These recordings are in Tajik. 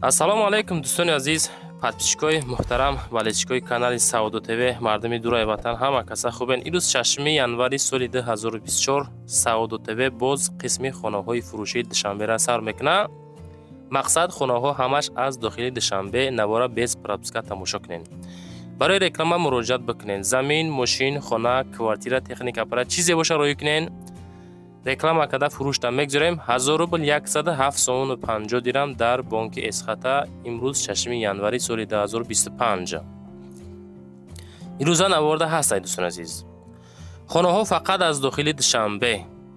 Ассалому алайкум, дӯстони азиз, подписчикои муҳтарам, болельщикои канали Савдо ТВ, мардуми дураи ватан, ҳама каса хубен? Имрӯз 6 январи соли 2024. Савдо ТВ боз қисми хонаҳои фурӯшии Душанбера сар мекунад. Мақсад, хонаҳо ҳамаш аз дохили Душанбе. Навора без пропуска тамошо кунед. Барои реклама муроҷиат бикунед. Замин, мошин, хона, квартира, техника, аппарат, чизе боша, роҳӣ кунед, реклама карда фурӯшта мегузорем. 1000 рубл 107 сомону 50 дирам дар бонки Эсхата. Имрӯз 6 январи соли 2025. Имрӯза наворда ҳастад, дӯстони азиз, хонаҳо фақат аз дохили Душанбе.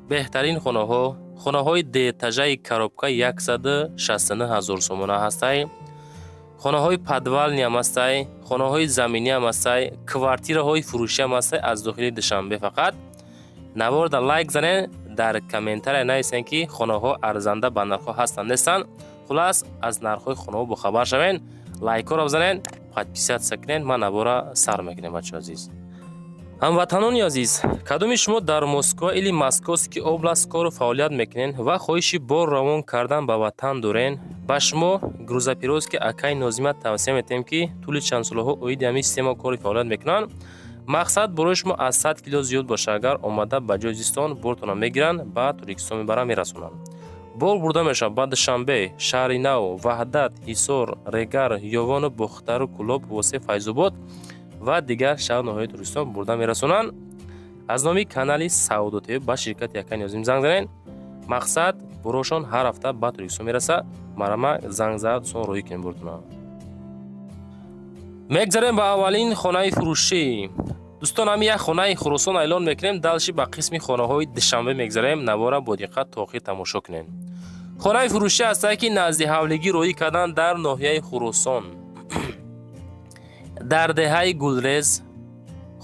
Беҳтарин хонаҳо, хонаҳои дуэтажаи коробка 169 ҳазор сомона ҳастай, хонаҳои подвальныйам ҳастай, хонаҳои заминиам ҳастай, квартираҳои фурӯшиам ҳастай аз дохили Душанбе. Фақат наворда лайк занед, дар комментария нависен, ки хонаҳо арзанда ба нархҳо ҳастанд, нестанд. Хулас, аз нархҳои хонаҳо бохабар шавен. Лайкҳоро бизанед, подписаться кунед. Ман навора сар мекунем. Бачаҳо азиз, ҳамватанони азиз, кадоми шумо дар Москва или Московский область кору фаъолият мекунед ва хоҳиши бор равон кардан ба ватан дорен, ба шумо грузоперевозки акай Нозима тавсия метиҳем, ки тӯли чанд солаҳо оиди ҳамин система кори фаъолият мекунанд. Мақсад, борои шумо аз 100 кило зиёд боша, агар омада ба ҷои зистон бортона мегиранд, ба Тоҷикистон мебаранд, мерасонанд. Бор бурда мешавад ба Душанбе, Шаҳри Нав, Ваҳдат, Ҳисор, Регар, Ёвону Бохтару, Кӯлоб, Восе, Файзобод ва дигар шаҳру ноҳияи Тоҷикистон бурда мерасонанд. Аз номи канали Савдо ТВ ба ширкати акай Нозим занг занед. Мақсад, борошон ҳар ҳафта ба Тоҷикистон мерасад. Марама занг зад, дӯстон, роҳӣ кунем бортона. Мегзарем ба аввалин хонаи фурӯшӣ. Дӯстон, ҳамин як хонаи Хуросон эълон мекунем, дальше ба қисми хонаҳои Душанбе мегзарем. Навора бо диққат то охир тамошо кунем. Хонаи фурӯшӣ ҳастае, ки назди ҳавлигӣ роҳӣ кардан дар ноҳияи Хуросон, дар деҳаи Гулрез.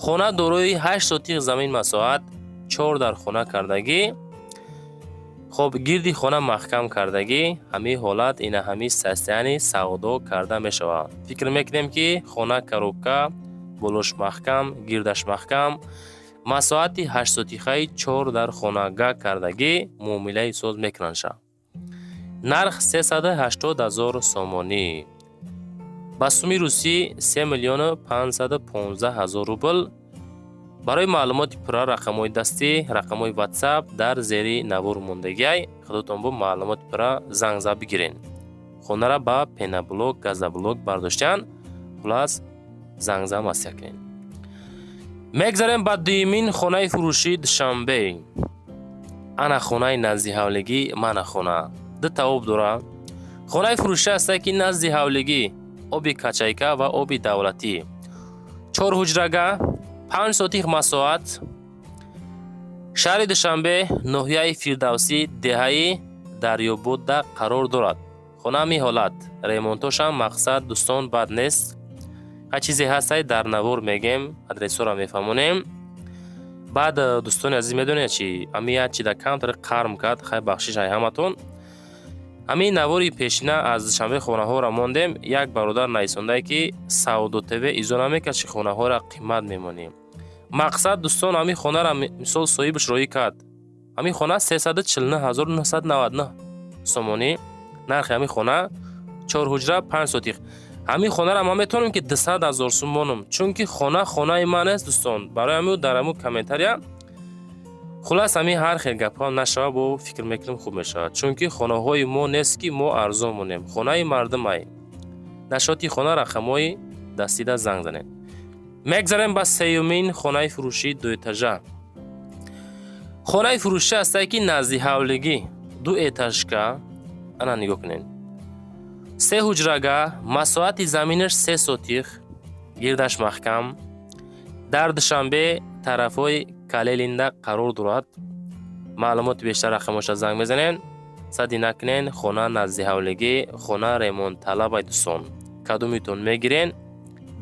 Хона дорои 8 сотих замин, масоҳат, чор дар хона кардагӣ. Хоб, гирди хона маҳкам кардагӣ. Ҳамин ҳолат, ина ҳамин состояние савдо карда мешавад. Фикр мекунем, ки хона коробка, болош маҳкам, гирдаш маҳкам, масоҳати 8 сотихаи, чор дар хонага кардагӣ. Муомилаи соз мекунанд ша. Нарх 380 ҳазор сомонӣ, ба суми русӣ 3 миллиону 515 ҳазор рубл. Барои маълумоти пурра рақамҳои дастӣ, рақамҳои Ватсап дар зери навор мондагиай. Худотон бо маълумоти пурра занг зад бигирен. Хонара ба пеноблок, газоблок бардоштаанд. Хулас, занг зад, маслиҳат кунед. Мегзарем ба дуюмин хонаи фурӯшии Душанбе. Ана хонаи назди ҳавлигӣ, мана хона дута об дора. Хонаи фурӯшӣ ҳастае, ки назди ҳавлигӣ, оби качайка ва оби давлатӣ, чор ҳуҷрага, 5 сотих масоҳат, шаҳри Душанбе, ноҳияи Фирдавсӣ, деҳаи Дарёбодда қарор дорад. Хона ҳамин ҳолат, ремонтошам, мақсад, дӯстон, бад нест. Ҳар чизе ҳастай, дар навор мегем, адресҳоро мефаҳмонем. Баъд, дӯстони азиз, медонед чи? Ҳамин як чида камтар қарм кард. Хай, бахшиш ай ҳаматон. Ҳамин навори пешина аз Душанбе хонаҳоро мондем. Як бародар нависондае, ки Савдо ТВ изо намекард, чи хонаҳоро қимат мемонем. Мақсад, дӯстон, ҳамин хонара мисол соҳибаш роҳӣ кард. Ҳамин хона 349 999 сомонӣ нархи ҳамин хона, чор ҳуҷра, 5 сотих. Ҳамин хонара ман метавонам, ки 200 ҳазор сум монам, чунки хона хонаи ман нест, дӯстон. Барои ҳамин дар ҳамун комментария, хулас, ҳамин ҳар хел гапҳо нашава, бо фикр мекунем, хуб мешавад, чунки хонаҳои мо нест, ки мо арзон монем. Хонаи мардумай. Нашоти хона рақамҳои дастида занг занед. Мегзарем ба сеюмин хонаи фурӯшии дуэтажа. Хонаи фурӯшӣ ҳастае, ки назди ҳавлигӣ, ду этажка. Ана нигоҳ кунед, се ҳуҷрага, масоҳати заминаш 3 сотих, гирдаш маҳкам, дар Душанбе, тарафҳои Калелинда қарор дорад. Маълумоти бештар рақамоша занг мезанед. Сади накунен, хона назди ҳавлигӣ, хона ремонтталабай. Дӯстон, кадомитон мегирен,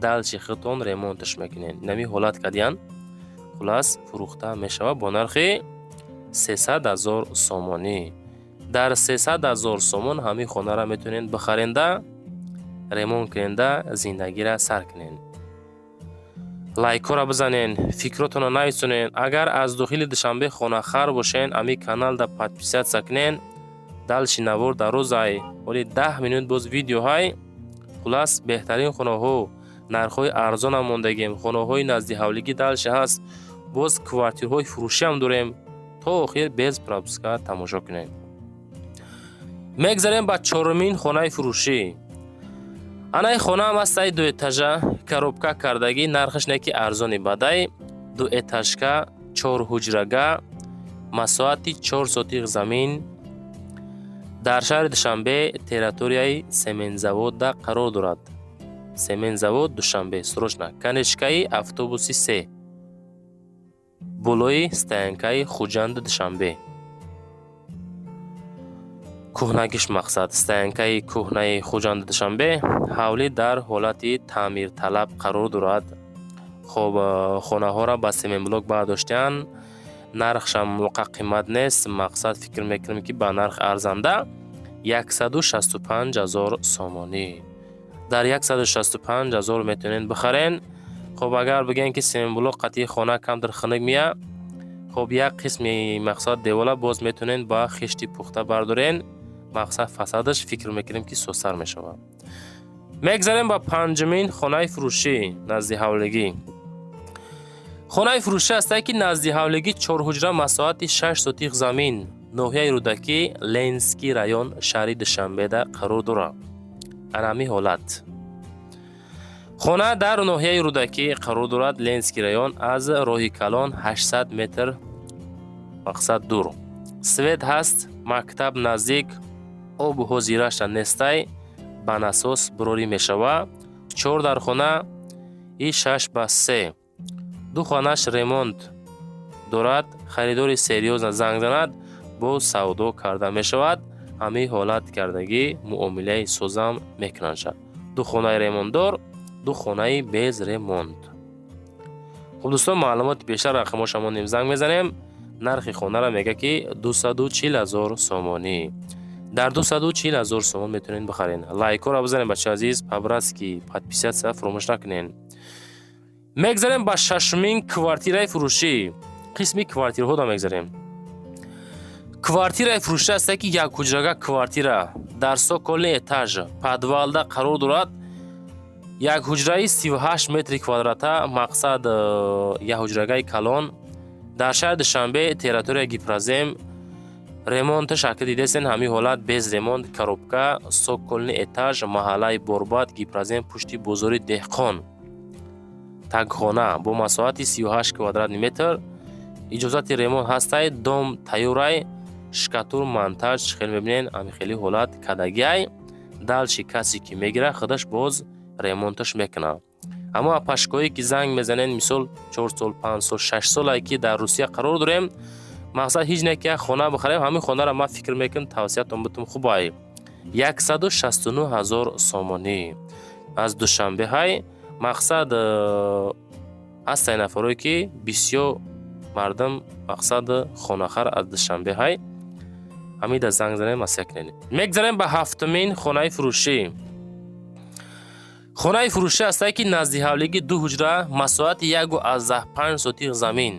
дальше худтон ремонташ мекунен. Инами ҳолат кардиян. Хулас, фурӯхта мешавад бо нархи 300 ҳазор сомонӣ. Дар 300 ҳазор сомон ҳамин хонаро метавонед бихаренда, ремонт куненда, зиндагиро сар кунед. Лайкҳоро бизанен, фикротонро нависонен. Агар аз дохили Душанбе хонахар бошен, ҳамин каналда подписаться кунен. Дальше навор дарозай, ҳоли 10 минут боз видеоҳай. Хулас, беҳтарин хонаҳо, нархҳои арзонам мондагем, хонаҳои назди ҳавлигӣ дальше ҳаст, боз квартираҳои фурӯшиам дорем. То охир без пропуска тамошо кунем. Мегзарем ба чорумин хонаи фурӯшӣ. Анаи хонаам ҳастаи дуэтажа, коробка кардагӣ, нархаш не ки арзони бадай. Дуэтажка, чорҳуҷрага, масоҳати 4 сотих замин, дар шаҳри Душанбе, территорияи сементзаводда қарор дорад. Сементзавод, Душанбе, срочно конечкаи автобуси се, болои стоянкаи Хуҷанду Душанбе кӯҳнагиш. Мақсад, стоянкаи кӯҳнаи Хуҷанду Душанбе. Ҳавлӣ дар ҳолати таъмирталаб қарор дорад. Хоб, хонаҳоро ба семенблок бардоштаанд, нархшам муққа қимат нест. Мақсад, фикр мекунем, ки ба нарх арзанда, 165 000 сомонӣ. Дар 165 000 метавонед бихарен. Хоб, агар бигӯем, ки семенблок қатъи хона камтар хунук мея, хоб, як қисми, мақсад, девола боз метавонед ба хишти пухта бардорен. Мақсад, фасадаш, фикр мекунем, ки созтар мешавад. Мегзарем ба панҷумин хонаи фурӯшӣ назди ҳавлигӣ. Хонаи фурӯшӣ ҳастае, ки назди ҳавлигӣ, чорҳуҷра, масоҳати 6 сотих замин, ноҳияи Рӯдакӣ, Ленинский район, шаҳри Душанбеда қарор дорад. Анами ҳолат, хона дар ноҳияи Рӯдакӣ қарор дорад, Ленинский район, аз роҳи калон 800 метр, мақсад, дур. Свет ҳаст, мактаб наздик, обу ҳозираша нестай, ба насос бурорӣ мешавад. Чор дархона и 6 ба 3, ду хонаш ремонт дорад. Харидори серьёзно занг занад, боз савдо карда мешавад. Ҳамин ҳолат кардагӣ, муомилаи созам мекунанд. Ду хонаи ремонтдор, ду хонаи без ремонт. Хуб, дӯстон, маълумоти бештар рақамоша монем, занг мезанем. Нархи хонаро мега, ки 240 000 сомонӣ. Дар 240 000 сомон метавонед бихаред. Лайкҳоро бизанед, бачаи азиз, по-братски подписаться фуромӯш накунед. Мегзарем ба шашумин квартираи фурӯшӣ. Қисми квартираҳоро мегзарем. Квартираи фурӯшӣ ҳаста, ки якҳуҷрага квартира дар цокольный этаж, подвалда қарор дорад. Як ҳуҷраи 38 метри квадрата, мақсад, як ҳуҷрагаи калон, дар шаҳри Душанбе, территория Гипрозем. Ремонташ ака дидесен, ҳамин ҳолат, без ремонт, коробка, цокольный этаж, маҳаллаи Борбад, Гипрозем, пушти бозори Деҳқон. Тагхона бо масоҳати 38 квадратный метр, иҷозати ремонт ҳастай, дом тайёрай, штукатур, монтаж. Хеле мебинен, ҳамин хели ҳолат кадагиай. Дальше касе ки мегирад, худаш боз ремонташ мекунад. Аммо апашкоҳое ки занг мезанен, мисол, 4 сол, 5 сол, 6 солае ки дар Русия қарор дорем, мақсад, ҳеҷ не ки як хона бихарем. Ҳамин хонаро ман фикр мекунам, тавсиятон бутум, хубай, 169 000 сомонӣ, аз Душанбе ҳай. Мақсад, ҳастай нафарое ки бисёр мардум, мақсад, хонахар аз Душанбе ҳай, ҳамида занг занем, масия кунед. Мегзарем ба ҳафтумин хонаи фурӯшӣ. Хонаи фурӯшӣ ҳастае, ки назди ҳавлигӣ, ду ҳуҷра, масоҳати 1,5 сотих замин,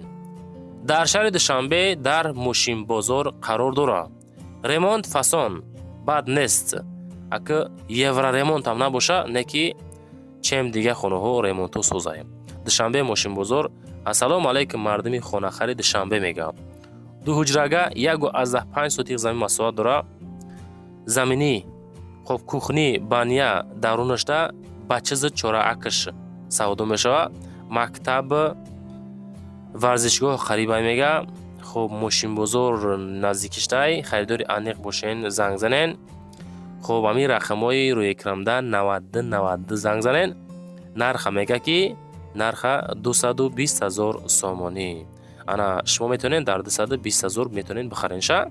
дар шаҳри Душанбе, дар Мошинбозор қарор дорад. Ремонт фасон бад нест, ака евроремонтам набоша, не ки чем дигар хонаҳо ремонтҳо созаем. Душанбе, Мошинбозор. Ассалому алайкум, мардуми хонахари Душанбе мегӯям. Ду ҳуҷрага, 1,5 сотих замин масоҳат дорад, заминӣ, хоб, кухни, баня дарунашда, ба чизи чораакаш савдо мешавад. Мактаб, варзишгоҳ қарибай мега. Хоб, Мошинбозор наздикиштай. Харидори аниқ бошен, занг занен. Хоб, ҳамин рақамҳои рӯи экранда, 92 92 занг занен. Нарха мега, ки нарха 220 000 сомонӣ. Ана шумо метавонед дар 220 000 метавонед бихаренша.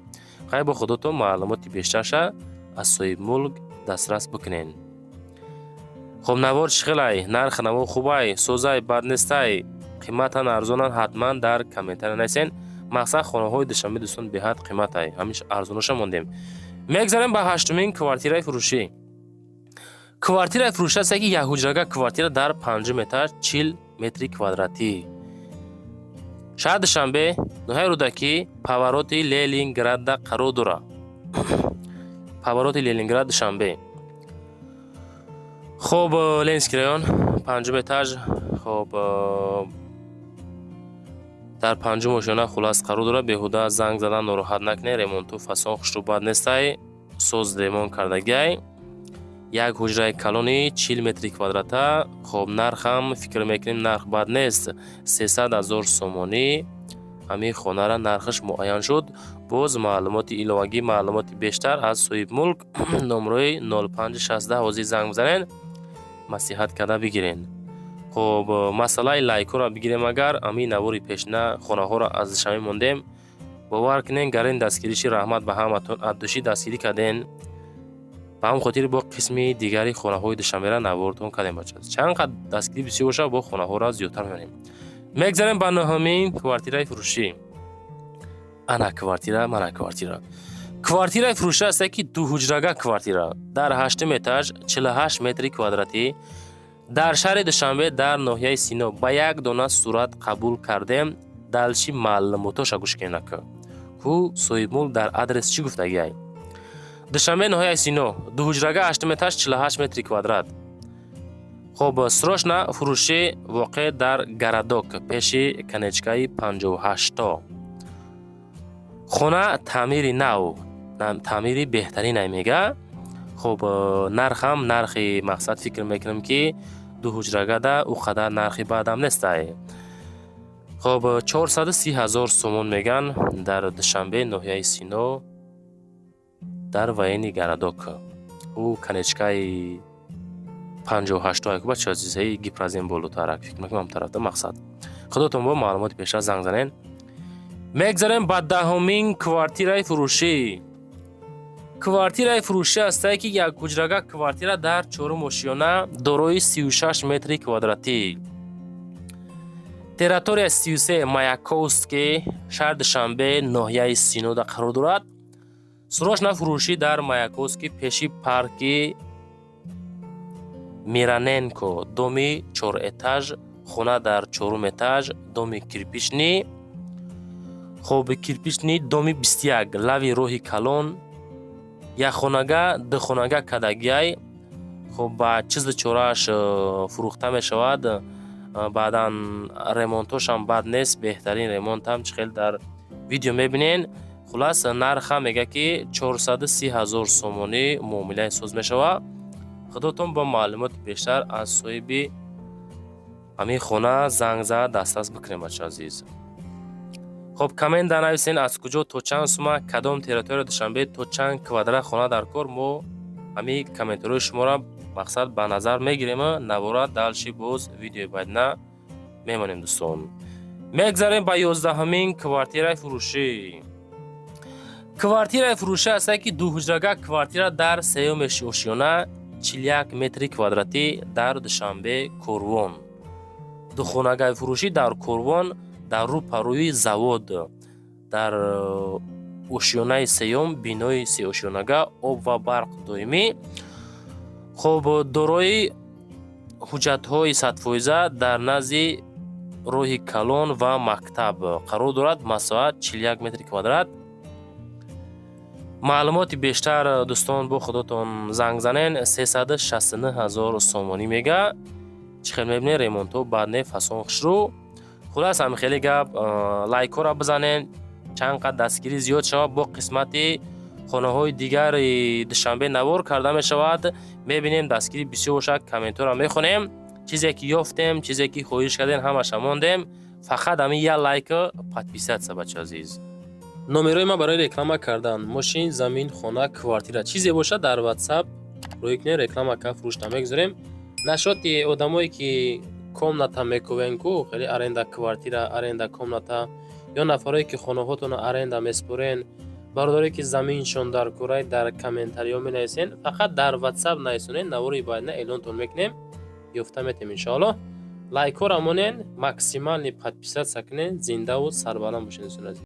Хай, бо худотон маълумоти бештарша аз соҳибмулк дастрас бикунед. Хоб, навор чӣ хелай? Нархи навор хубай, созай, бад нестай, қиматан арзонан? Ҳатман дар комментария нависен. Мақсад, хонаҳои Душанбе, дӯстон, беҳад қиматай, ҳамиш арзоноша мондем. Мегзарем ба ҳаштумин квартираи фурӯшӣ. Квартираи фурӯшӣ аст, ки якҳуҷрага квартира дар панҷум этаж, 40 метри квадратӣ, шаҳр Душанбе, ноҳияи Рӯдакӣ, повороти Ленинградда қарор дорад. Повороти Ленинград, Душанбе. Хоб, Ленинский район, панҷум этаж. Хоб, дар панҷум ошёна, хулас, қарор дорад. Беҳуда занг задан, нороҳат накунед. Ремонту фасон хушрӯ, бад нестай, соз ремонт кардагиай. Як ҳуҷраи калони 40 метри квадрата. Хоб, нархам, фикр мекунем, нарх бад нест, 300 000 сомонӣ ҳамин хонара нархаш муайян шуд. Боз маълумоти иловагӣ, маълумоти бештар аз соҳибмулк, номрои 0560 ҳозир занг бизанед, маслиҳат карда бигирен. Хоб, масъалаи лайкҳоро бигирем агар, ҳамин навори пешина хонаҳоро аз Душанбе мондем, бовар кунен, гарин дастгириши, раҳмат ба ҳаматон, аз душӣ дастгирӣ карден. Ба ҳамн хотир бо қисми дигари хонаҳои Душанбера навортон кардем. Бача, чанд қад дастгирӣ бисёр бошад, бо хонаҳоро зиёдтар мемонем. Мегзарем ба нӯҳумин квартираи фурӯшӣ. Ана квартира, мана квартира. Квартираи фурӯшӣ аста, ки дуҳуҷрага квартира дар ҳаштум этаж, 48 метри квадратӣ, дар шаҳри Душанбе, дар ноҳияи Сино. Ба як дона сурат қабул кардем. Дальше маълумотоша гӯш кунед, ку соҳибмулк дар адрес чӣ гуфтагиай. Душанбе, ноҳияи Сино, дуҳуҷрага, ҳаштум этаж, 48 метри квадрат. Хоб, срочно фурӯшӣ, воқеъ дар Городок, пеши конечкаи 58-то. Хона таъмири нав, таъмири беҳтаринай мега. Хоб, нархам, нархи мақсад, фикр мекунам, ки дуҳуҷрагада ӯ қадар нархи бадам нестай. Хоб, 430 000 сомон меган, дар Душанбе, ноҳияи Сино, дар военный городок, ӯ конечкаи 58-то, бача азизаи Гипрозем болотарак, фикр мекунам, тарафта. Мақсад, худотон бо маълумоти бештар занг занен. Мегзарем ба даҳумин квартираи фурӯшӣ. Квартираи фурӯшӣ ҳастае, ки як ҳуҷрага квартира дар чорум ошёна, дорои 36 метри квадратӣ, территория 33 Маяковский, шаҳри Душанбе, ноҳияи Синода қарор дорад. Срочно фурӯшӣ, дар Маяковский, пеши парки Мироненко, доми чорэтаж, хона дар чорум этаж, доми кирпичный. Хоб, кирпичный, доми 21, лави роҳи калон. Якхонага, духонага кадагиай. Хоб, ба чизу чорааш фурӯхта мешавад. Баъдан ремонтошам бад нест, беҳтарин ремонтам, чӣ хел дар видео мебинен. Хулас, нарха мега, ки 430 000 сомонӣ, муомилаи соз мешавад. Худотон бо маълумоти бештар аз соҳиби ҳамин хона занг зада дастрас бикунем, бача азиз. Хоб, коммент да нависен, аз куҷо, то чанд сума, кадом территория Душанбе, то чанд квадрат хона дар кор. Мо ҳамин комментариҳои шуморо, мақсад, ба назар мегирему навора дальше боз видеои баъдина мемонем. Дӯстон, мегзарем ба 11-ҳамин квартираи фурӯшӣ. Квартираи фурӯшӣ ҳастае, ки дуҳуҷрага квартира дар сеюми ошёна, 41 метри квадратӣ, дар Душанбе, Корвон. Духонагаи фурӯшӣ дар Корвон, дар рӯпарӯи завод, дар ошёнаи сеюм, бинои сеошёнага, об ва барқ доимӣ. Хоб, дорои ҳуҷҷатҳои 100%, дар назди роҳи калон ва мактаб қарор дорад. Масоҳат 41 метри квадрат. Маълумоти бештар, дӯстон, бо худотон занг занен. 369 000 сомонӣ мега. Чӣ хел мебинед, ремонтҳо бад не, фасон хушрӯ. Хулас, ҳами хеле гап. Лайкҳоро бизанен, чанд қад дастгирӣ зиёд шавад, бо қисмати хонаҳои дигари Душанбе навор карда мешавад. Мебинем, дастгирӣ бисёр бошад, комментҳоро мехонем. Чизе ки ёфтем, чизе ки хоҳиш кардем, ҳамаша мондем. Фақат ҳамин як лайку подписаться, бача азиз. Номерои ман барои реклама кардан мошин, замин, хона, квартира, чизе бошад, дар Ватсап рӯй кунед, реклама ка, фурӯшта мегузорем. Нашоти одамое ки комната мекувен ку, хеле аренда квартира, аренда комната, ё нафарое ки хонаҳотонро аренда меспорен, бародаре ки заминшон дар курай, дар комментариҳо менависен. Фақат дар Ватсап нависонед, навори баъдина эълонтон мекунем, ёфта метем, иншоаллоҳ. Лайкҳоро монен, максимальный подписаться кунен. Зиндаву сарбаланд бошед, дӯстони азиз.